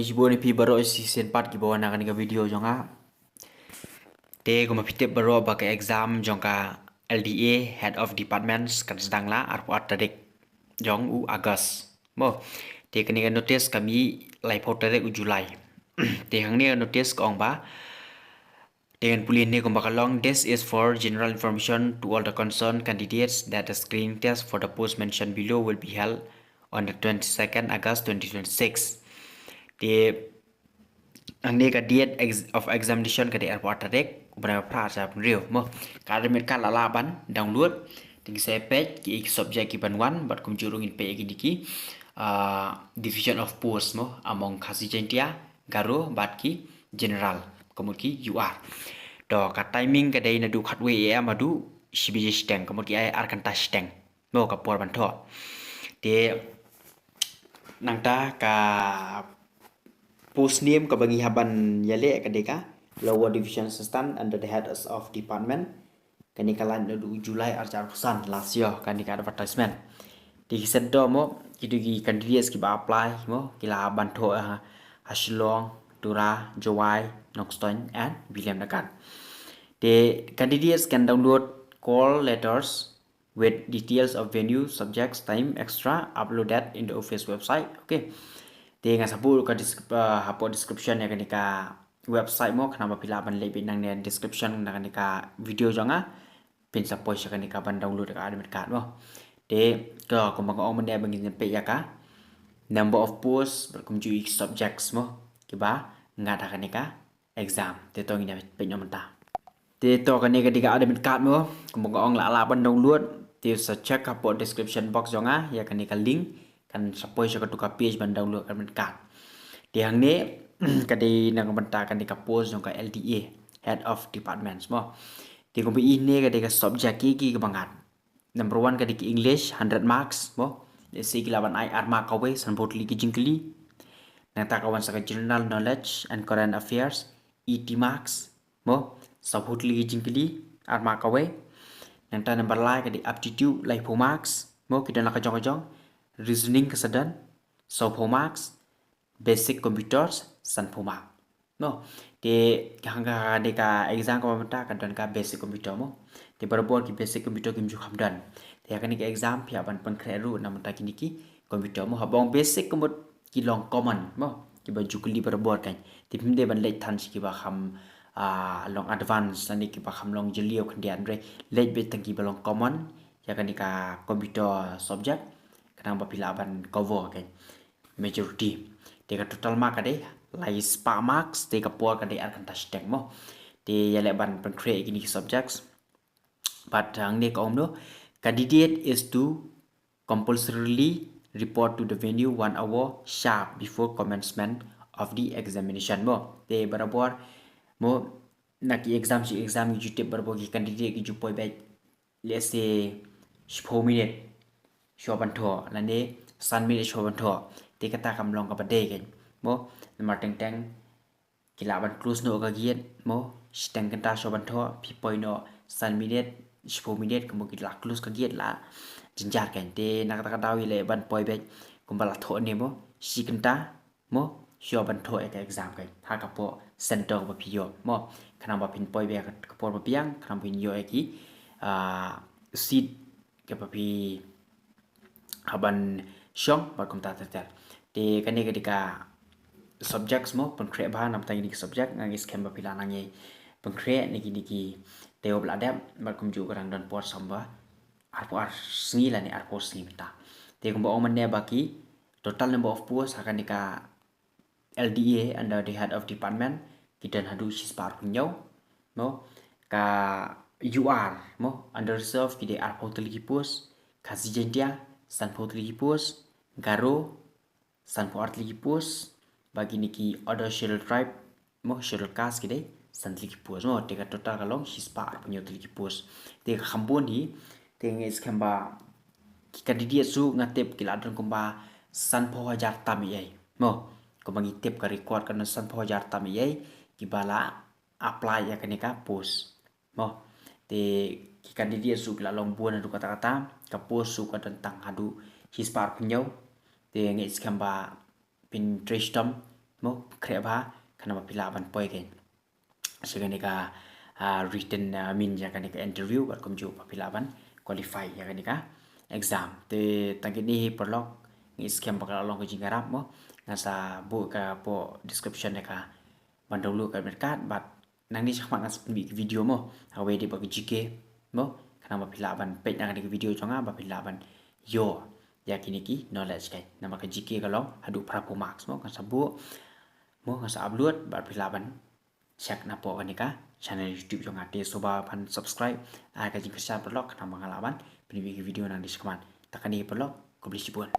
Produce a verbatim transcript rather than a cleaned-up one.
Shibun ïa phi baroh shisien pat kiba wan ha kane ka video jong nga. Te kumba phi tip baroh ba ka exam jong ka L D A Head of Departments kan sdang la arphew ar tarik jong u August. Mo. Te kane ka notice ka mih laiphew tarik u July. Te hangne ka notice ka ong ba, te ngan pule ne kumba ka long, "This is for general information to all the concerned candidates that the screening test for the post mentioned below will be held on the twenty-second August twenty twenty-six." Te hangne ka date ex-, of examination ka dei arphew ar tarik u bnai ba phra arhajar arphew hynriew. Mo, ka admit card la lah ban download. Te ngi sa peit ki subject ki ban wan bad kumjuh ruh ngin peit ïa kine ki, ah, division of post mo, among Khasi Jaintia, Garo bad ki general, ka mut ki U R. To ka timing ka dei naduh khatwei A M haduh shi baje shiteng, ka mut ki ai ar kynta shiteng. Mo, ka por ban thoh. Te nangta ka post name kaba ngi hap ban ïaleh ka dei ka Lower Division Assistant under the Head of Department. Kane ka launch naduh u July arhajar arphew san, last year, kane ka advertisement. Te ki center mo, kito ki candidates kiba apply mo, ki lah ban thoh ha, ha Shillong, Tura, Jowai, Nongstoiñ and Williamnagar. Te candidates can download call letters with details of venue, subjects, time, et cetera uploaded in the office website. Okay. Te ngan sa buh ka descrip-, uh, hapoh description ïa kane ka website mo, khnang ba phi lah ban leit beit nangne description na kane ka video jong nga. Phin sa poi sha kane ka ban download ka admit card mo. Te to kumba nga ong mynne ba ngin peit ïa ka number of posts bad kumjuh ïa ki subjects mo, kiba ngat ha kane ka exam. Te to ngin ïa peit noh mynta. Te to kane ka dei ka admit card mo, kumba nga ong la lah ban download. Te sa check hapoh description box jong nga ïa kane ka link, kan sa poi sha kato ka page ban download ka admit card. Te hangne ka dei na ka bynta kane ka post jong ka L D A, Head of Departments mo. Te kumba ine ka dei ka subject ki, ki kaba ngat. Number one ka dei ki English, hundred marks mo. Let's say ki lah ban ai ar mark kawei, sanphew tylli ki jingkylli. Nangta ka wan sa ka general knowledge and current affairs, eighty marks mo, sawphew tylli ki jingkylli, ar mark kawei. Nangta number lai ka dei aptitude, laiphew marks mo, ki don la ka jong ka jong. Reasoning ka sa don sawphew marks. Basic computers, sanphew mark. No. Te hangta ka dei ka exam kaba mynta ka don ka basic computer mo. Te barabor ki basic computer kim ju kham don. Te ha kane ka exam phi hap ban pynkhreh ruh na bynta kine ki computer mo. Haba ong basic ka mut ki long common mo, kiba ju kylli barabor kan. Te phim dei ban leit than sha kiba kham, ah, long advance lane kiba kham long jylliew khyndiat, hynrei leit beit tang kiba long common ïa kane ka computer subject, khnang ba phi lah ban cover kan majority. Te ka total mark ka dei lai spah marks, te ka por ka dei ar kynta shiteng mo. Te ïaleh ban pynkhreh kine ki subjects. Bad hangne ka ong kumno, candidate is to compulsorily report to the venue one hour sharp before commencement of the examination mo. Te barabor mo, na ki exam shi exam ki ju tip barabor ki candidate ki ju poi beit, let's say, shiphew minit shuwa ban thoh, lane san minit shuwa ban thoh. Te kata kam long kaba dei kan mo. Namar teng teng ki lah ban close noh ka gate mo, shiteng kynta shuwa ban thoh, phi poi noh san minit, shiphew minit, kumba ki lah close ka gate la jynjar kan. Te na kata ka daw ïaleh ban poi beit kumba la thoh ne mo, shi kynta mo, shuwa ban thoh ïa ka exam kan ha ka por center ba phi ïoh mo, khnang ba phin poi beit ha ka por ba biang, khnang ba phin ïoh ïa ki, ah, seat kaba phi hap ban shong bad kumta ter ter. Te kane ka dei ka subjects mo, pynkhreh bha na bynta kine ki subject. Nga ngeit skhem ba phi la nang ïai pynkhreh na kine ki taïew ba la dep bad kumjuh ka dang don por shisha ba arphew ar sngi lane arphew sngi mynta. Te kumba ong mynne ba ki total number of post ha kane ka L D A under the head of department ki don haduh shispah arphew hynñiew mo. Ka U R mo, under reserve ki dei arphew tylli ki post, Khasi Jaintia sanphew tylli ki post, Garo sanphew ar tylli ki post, bad kine ki other scheduled tribe mo, scheduled caste ki dei san tylli ki post mo. Te ka total ka long shispah arphew hynñiew tylli ki post. Te ka kham bun hi, te nga ngeit skhem ba ki candidate ruh nga tip ki la don kumba sanphew hajar tam eiei mo. Kumba ngi tip ka record ka don sanphew hajar tam eiei kiba la apply ïa kane ka post mo. Te ki candidate ruh ki la long bun haduh katta katta, ka post ruh ka don tang haduh shispah arphew hynñiew. Te nga ngeit skhem ba phin trei shitom mo, khreh bha, khnang ba phi lah ban poi kein sha kane ka, ah, written, ah, I mean, ïa kane ka interview, bad kumjuh ba phi lah ban qualify ïa kane ka exam. Te tang kine hi paralok, nga ngeit skhem ba ka la long ka jingïarap mo. Ngan sa buh ka hapoh description ïa ka ban download ka admit card, bad nangne shakhmat ngan sa pynmih ka video mo, ha kaba ïadei bad ka G K mo, khnang ba phi lah ban peit na kane ka video jong nga, ba phi lah ban ïoh ïa kine ki knowledge kein. Namar ka G K ka long haduh phra phew marks mo. Ngan sa buh mo, ngan sa upload, bad phi lah ban check napoh kane ka channel YouTube jong nga. Te sngewbha ban subscribe, ai ka jingkyrshan paralok, khnang ba nga lah ban pynmih ki video nangne shakhmat. Te kane hi paralok, khublei shibun.